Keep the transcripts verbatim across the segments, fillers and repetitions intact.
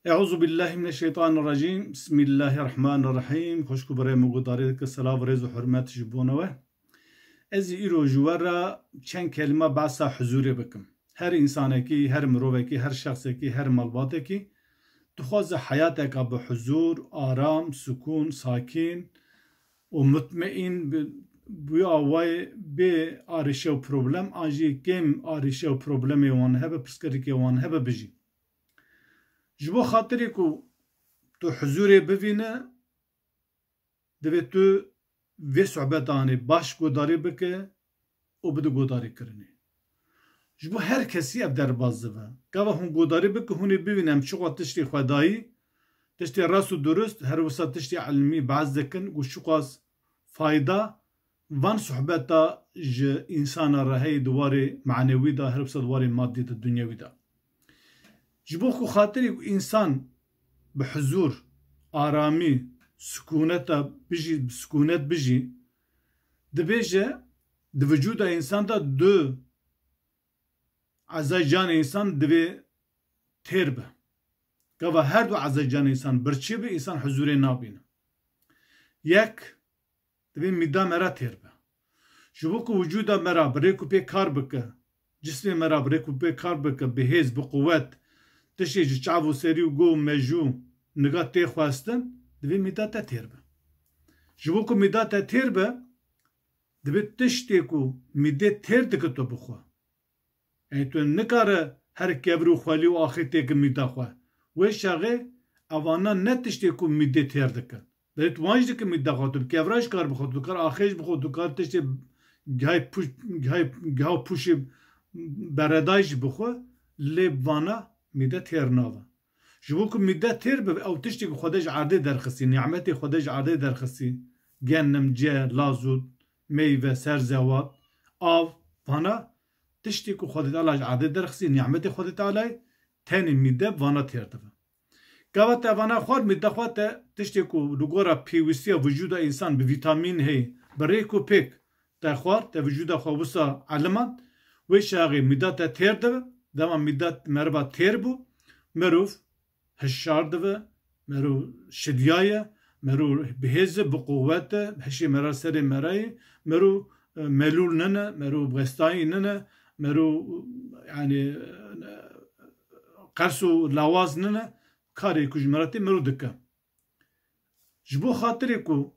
Euzu billahi mineşşeytanirracim. Bismillahirrahmanirrahim. Xweşk û birê min guhdarê dike, selav, rêz û hurmet ji bo we. Ez ê îro ji we re çend kelîme behsa huzûrê bikim. Her însanekî, her mirovekî, her şexsekî, her malbatekî dixwaze heyateka bi huzûr, aram, sukûn, sakîn û mutmeîn bi, bi awayê bê arîşe û problem, an jî kêm arîşe û problemê wan hebe, pirsgirêkê wan hebe bijî. Ji bo xatirê ku tu huzûrê bivîne, divê tu vê sohbetanê baş guhdarî bike û bide guhdarîkirinê. Ji bo her kesî ev derbas dibe. Gava hûn guhdarî bike, hûn ê bibîne em çiqas tiştê xwedayî, tiştê rast û durust, her wisa tiştê ilmî behs dikin ku çiqas fayda van sohbeta ji însana re heye di warê manewî de, her wisa di warê madî de, dinyewî de. Ji bo ku xatirê ku însan bi huzûr, aramî, sikûneta bijî, bi sikûnet bijî, dibêje, di vücuda însan de du ezay canê însan divê têr be. Gava her du ezay canê însan birçî be, însan huzûrê nabîne. Yek, divê mîda me re têr be. Ji bo ku wicûda me re bi rêk û pêk kar bike, cismê me re bi rêk û pêk kar bike, bi hêz, bi quwet, tiştê ji çav û serî û go û mejû niga tê xwestin, divê mîda te têr be. Ji bo ku mîda te têr be, divê tiştê ku mîdê têr dike tu bixwe. Yanî tu nikare her kevir û xwelî û axê têke mîda xwe. Wê çaxê evana ne tiştê ku mîdê têr dikin. Belê tu wan jî dike mîda xwe, tu bi kevra jî kar bixwe, tu kar axê jî bixwe, tu kar tiştê gihayê pûş-, gihayê, giha pûşê beredayî jî bixwe, lê vana mîde têr nabe. Ji bo ku mîde têr bibe, ew tiştê ku Xwedê ji erdê derxistî, nîmetê Xwedê ji erdê derxistî, genim, ce, lazût, meyve, serzewat, av, vana tiştê ku Xwedê Teala ji erdê derxistî, nîmetê Xwedê Tealayê, tenê mîde vana têr dibe. Gava te vana xwar, mîde xwe te tiştê ku li gora pêwîstiya vücuda însan bi vîtamîn heye, bi rêk û pêk te xwar, te vücuda xwe wisa elimand, wê çaxê mîda te têr dibe, dema mîda meriva têr bû, mirov hişyar dibe, mero şidiya ye, mero bi hêz e, bi quwet e, hişê mera serê mera ye, mero, e, melûl nine, mero bi westayî nine, mero, e, yanî, e, qers û lawaz nine, karê ku ji mera tê mero dike. Ji bo xatirê ku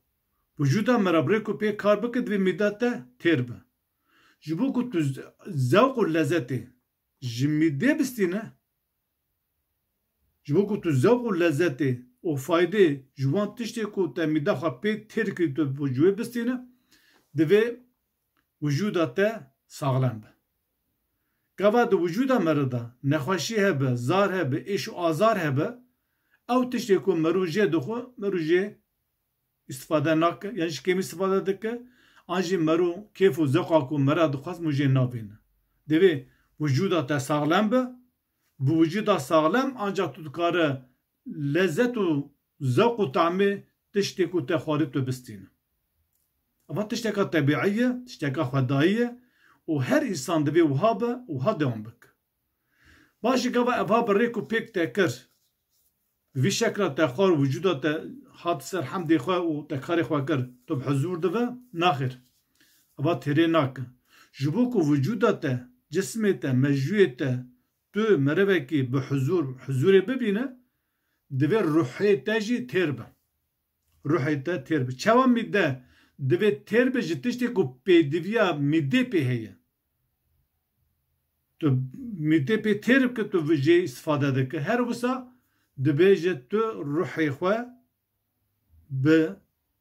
wicûda me re bi rêk û pêk kar bike, divê mîda te têr be. Ji bo ku tu ze-, zewq û lezetê ji mîdê bistîne, ji bo ku tu zewq û lezetê û faydê ji wan tiştê ku te mîda xwe pê têr kirî tu ji wê bistîne, divê wicûda te saxlem be. Gava di wicûda me re de nexweşî hebe, zar hebe, êş û azar hebe, ew tiştê ku mero jê dixwe, mero jê îstifade nake, yan jî kêm îstifade dike, an jî mero kêf û zewqa ku mera dixwest, mero jê nabîne. Divê wicûda te saxlem be, bi wicûda saxlem ancak tu dikare lezet û zewq û tamê tiştê ku te xwarî tu bistîne. Eva tişteka tebîî ye, tişteka xwedayî ye û her însan divê wiha be û wiha dewam bike. Baş e, gava evha bi rêk û pêk te kir, vî şekla te xwar, wicûda te hat ser hemdê xwe û te karê xwe kir, tu bi huzûr dibe? Naxêr. Eva têrê nake. Ji bo ku wicûda te, cismê te, mejûyê te, tu merivekî bi huzûr, huzûrê bibîne, divê ruhê te jî têr be. Ruhê te têr be. Çawa mîde divê têr be? Ji tiştê ku pêdiviya mîdê pê heye. Tu mîdê pê têr bike, tu jê îstifade dike. Her wisa dibêje tu ruhê xwe bi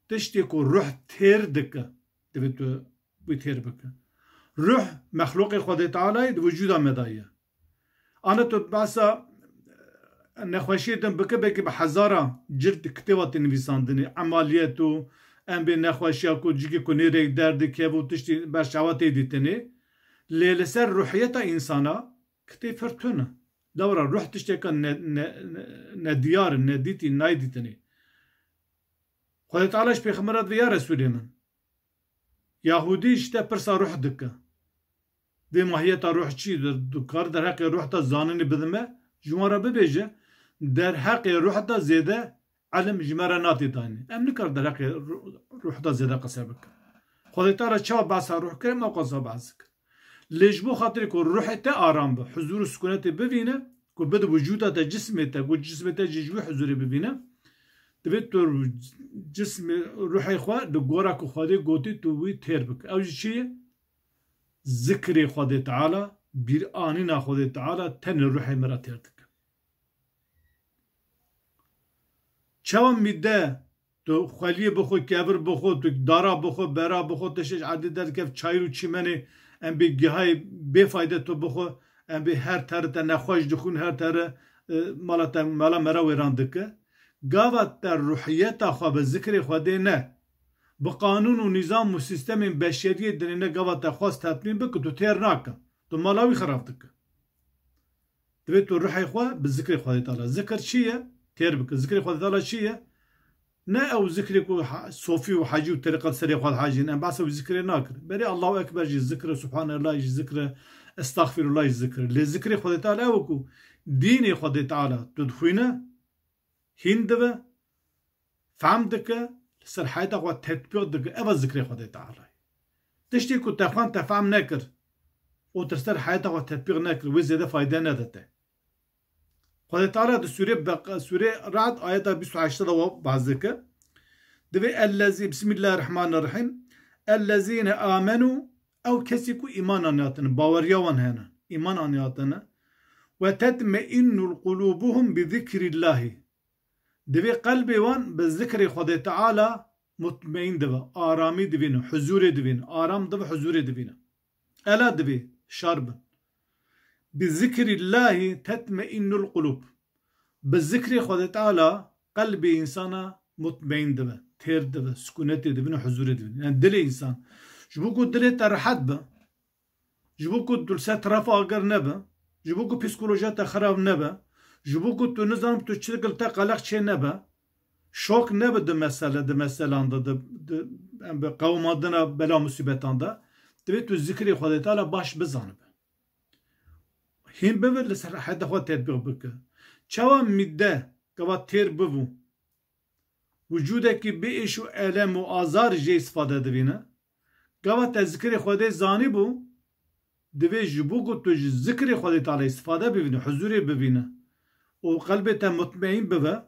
tiştê ku ruh têr dike, divê tu wî têr bike. Ruh mexlûqê Xwedê Tealayê di wicûda me de ye. Ana tu behsa nexweşiyê din bike, belkî bi hezara cild kitêba tê nivîsandinê, emaliyet û em bê nexweşiya ku cîkê ku nêrek derdikeve û tiştî berçawa tê dîtinê. Lê li ser ruhiyeta însana kitêb pir tune. Lewra ruh tişteka ne, ne, ne, nediyar e, nedîtî, nayê dîtinê. Xwedê Teala ji pêxembera divê ya Resûlê min. Yahûdî ji te pirsa ruh dike. Vê mahiyeta ruh çi? Di, dikare derheqê ruh de zanînê bide me, ji wan re bibêje, derheqê ruh de zêde elim ji me re natê dayînê. Em nikar derheqê ru-, ruh de zêde qise bikin. Xwedê Teala çawa behsa ruh kir, em ew qasa behs dikin. Lê ji bo xatirê ku ruhê te aram be, huzur û sikunetê bivîne, ku bide wicûda te, cismê te, ku cismê te jî ji wî huzurê bivîne, divê tu cismê, ruhê xwe li gora ku Xwedê gotî tu wî têr bike. Ew jî çi ye? Zikrê Xwedê Teala, bîranîna Xwedê Teala tenê ruhê me re têr dike. Çawa mîde tu xweliyê bixwe, kevir bixwe, tu dara bixwe, bera bixwe, tiştê ji erdê derkev, çayir û çîmenê, em bê gihayê bêfayde tu bixwe, em bê her tere te nexweş dixwin, her tere, e, mala te, mala me re wêran dike. Gava te ruhiyeta xwe bi zikrê Xwedê ne, bi qanûn û nîzam û sîstemên beşeriyê dinê ne, gava te xwest tetmîn bike, tu têr nake. Tu mala wî xirab dike. Divê tu ruhê xwe bi zikrê Xwedê Teala. Zikir çi ye? Têr bike. Zikrê Xwedê Teala çi ye? Ne ew zikrê ku ha-, sofî û hecî û terîqet serê xwe dihecîn. Em behsa wî zikrê nakin. Berê Allahu Ekber jî zikir e, Subhanallah jî zikir e, Estexfirullah jî zikir e. Lê zikrê Xwedê Teala ew e ku dînê Xwedê Teala tu dixwîne, hîn dibe, fehm dike, li ser heyeta xwe tetbîq dike. Ev e zikrê Xwedê Teala. Tiştê ku te xwend te fehm nekir û tu li ser heyeta xwe tetbîq nekir, wê zêde fayde nede te. Xwedê Teala di sûrê Beq-, sûrê Ra'd ayeta bîst û heşt de wa behs dike. Divê ellezî, Bismillahirrahmanirrahîm. Ellezîne amenû, ew kesî ku îman aniyatine, baweriya wan hene, îman aniyatine. Ve tetmeinnu qulûbuhum bi zikrillahî. Divê qelbê wan bi zikrê Xwedê Teala mutmeîn dibe, aramî divîne, huzûrê divîne, aram dibe, huzûrê divîne. Ela divê şar bin. Bi zikrillahî tetmeinnul qulûb. Bi zikrê Xwedê Teala qelbê însana mutmeîn dibe, têr dibe, sikûnetê divîne, huzûrê divîne. Yani dilê însan. Ji bo ku dilê te rehet be, ji bo ku tu li ser trafik agir nebe, ji bo ku psîkolojiya te xirab nebe, ji bo ku tu nizanim tu çi li te qeleq çê nebe, şok nebe di mesele, di meselan de, di, di, em bi qewimandina bela musîbetan de, divê tu zikrê Xwedê Teala baş bizanibe. Hîn bibe li ser heda xwe tetbîq bike. Çawa mîde gava têr bibû, wicûdekî bi êş û elem û azar jê îstifade divîne. Gava te zikrê Xwedê zanîbû, divê ji bo ku tu ji zikrê Xwedê Teala îstifade bivîne, huzûrê bivîne û qelbê te mutmeîn bibe,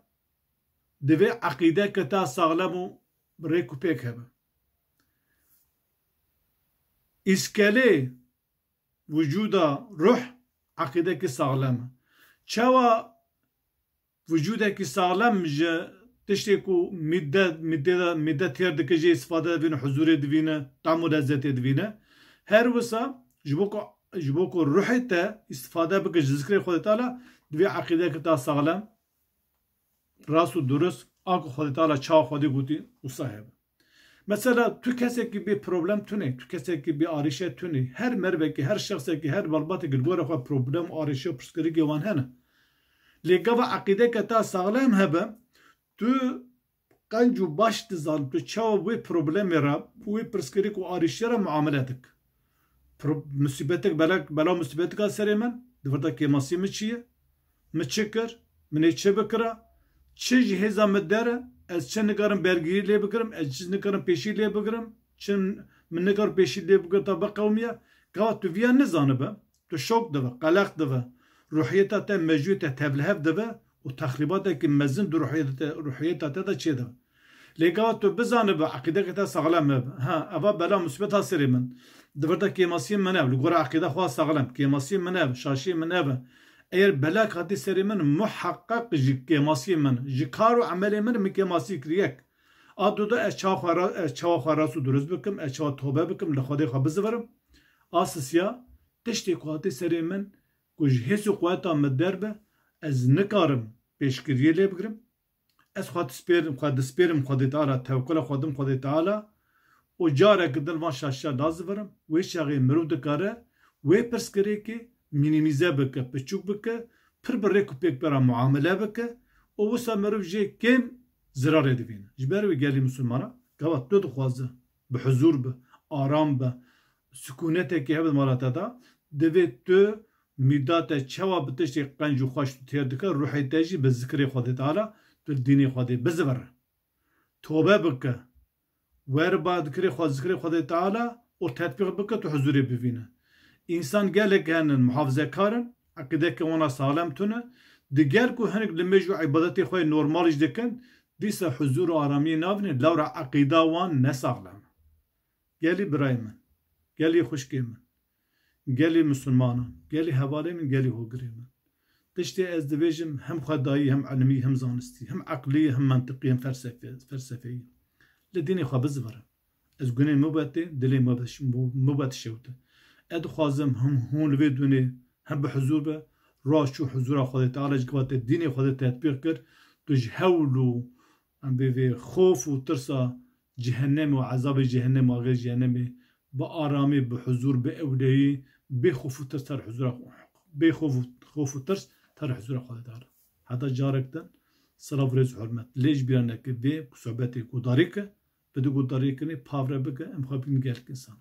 divê eqîdeke te saxlem û rêk û pêk hebe. Îskelê wicûda ruh eqîdekî saxlem e. Çawa wicûdekî saxlem ji tiştê ku mîde, mîde de, mîde têr dike, jê îstifade divîne, huzûrê divîne, tam û lezzetê divîne. Her wisa ji bo ku, ji bo ku ruhê te îstifade bike ji zikrê Xwedê Teala, divê eqîdeke te saxlem, rast û durust, a ku Xwedê Teala çawa Xwedê gotî, wisa hebe. Mesela tu kesekî bê problem tune, tu kesekî bê arîşe tune. Her mervekî, her şexsekî, her malbatekî li gora xwe problem û arîşe û pirsgirêkê wan hene. Lê gava eqîdeke te saxlem hebe, tu qenc û baş dizan, tu çawa wê problemê re, wê pirsgirêk û arîşe re muamele dik. Pro-, musîbetek, bela, bela musîbetika serê min, di vir de kêmasî min çi ye? Min çi kir? Min ê çi bikira? Çi ji hêza min der e? Ez çi nikarim bergirî lê bigirim? Ez çi nikarim pêşî lê bigirim? Çi min nikar pêşî lê bigirim ta biqewimiya? Gava tu viya nizanibe, tu şok dibe, qeleq dibe, ruhiyeta te, mejûyê te tevlihev dibe û texrîbatekî mezin di ruhiyeta te, ruhiyeta te de çêdibe. Lê gava tu bizanibe, eqîdeke te saxlem hebe. Ha, eva bela musîbeta serê min. Di vir de kêmasiyên min hebe, li gora eqîda xwe saxlem. Kêmasiyên min hebe, şaşiyên min hebe. Eger belak hatî serê min, muheqeq ji kêmasiyên min, ji kar û emelê min, min kêmasî kir yek. A du de ez çawa xwe ra-, ez çawa xwe rast û durust bikim, ez çawa tobe bikim, li Xwedê xwe bizivirim. A sisiya, tiştê ku hatî serê min, ku ji hêz û quweta min derbe, ez nikarim pêşgiriyê lê bigirim. Ez xwe dispêrim, xwe dispêrim Xwedê Teala, tewkela xwe dim Xwedê Teala û careke din van şaşiya dazivirim. Wê çaxê mirov dikare wê pirsgirêkê mînîmîze bike, piçûk bike, pir bi rêk û pêk pê re muamele bike û wisa mirov jê kêm zirarê divîne. Ji ber wê gelî misilmana, gava tu dixwaze bi huzûr be, aram be, sikûnetekê hebe di mala te de, divê tu Mîda te çawa bi tiştê qenc û xweş tu têr dike, ruhê te jî bi zikrê Xwedê Teala tu li dînê Xwedê bizivire. Tobe bike. Wer ba zikrê xwe, zikrê Xwedê Teala û tetbîq bike, tu huzûrê bivîne. Însan gelek henin, muhafizekar in, eqîdeke wana saxlem tune. Diger ku hinek limêj û îbadetê xwe yê normal jî dikin, dîsa huzûr û aramiyê navînin, lewra eqîda wan ne saxlem. Gelî birayê min, gelî xwişkê min, gelî misilmanan, gelî hevalê min, gelî hogirê min. Tiştê ez dibêjim hem xwedayî, hem ilmî, hem zanistî, hem eqlî, hem mentiqî, hem felsefe-, felsefeyî. Li dînê xwe bizivirin. Ez gunê min betê, dilê min bet-, min bet şewte. Ez dixwazim hem hûn li vê dûnê hem bi huzûr be, rast çû huzûra Xwedê Teala ji gava te dînê Xwedê tetbîq kir, tu ji hewl û em bê vê xof û tirsa cehennemê û ezabê cehennemê û agirê cehennemê bi aramî, bi huzûr, bi ewleyî, bê xof û tirs ter huzûra, bê xof û, xof û tirs ter huzûra Xwedê Teala. Heta carek din, silav, rêz û hurmet. Lê ji bîra neke vê sohbetê guhdarî ke, bi du guhdarî kirinê, pavre bike, em xwe bîn gelek însan.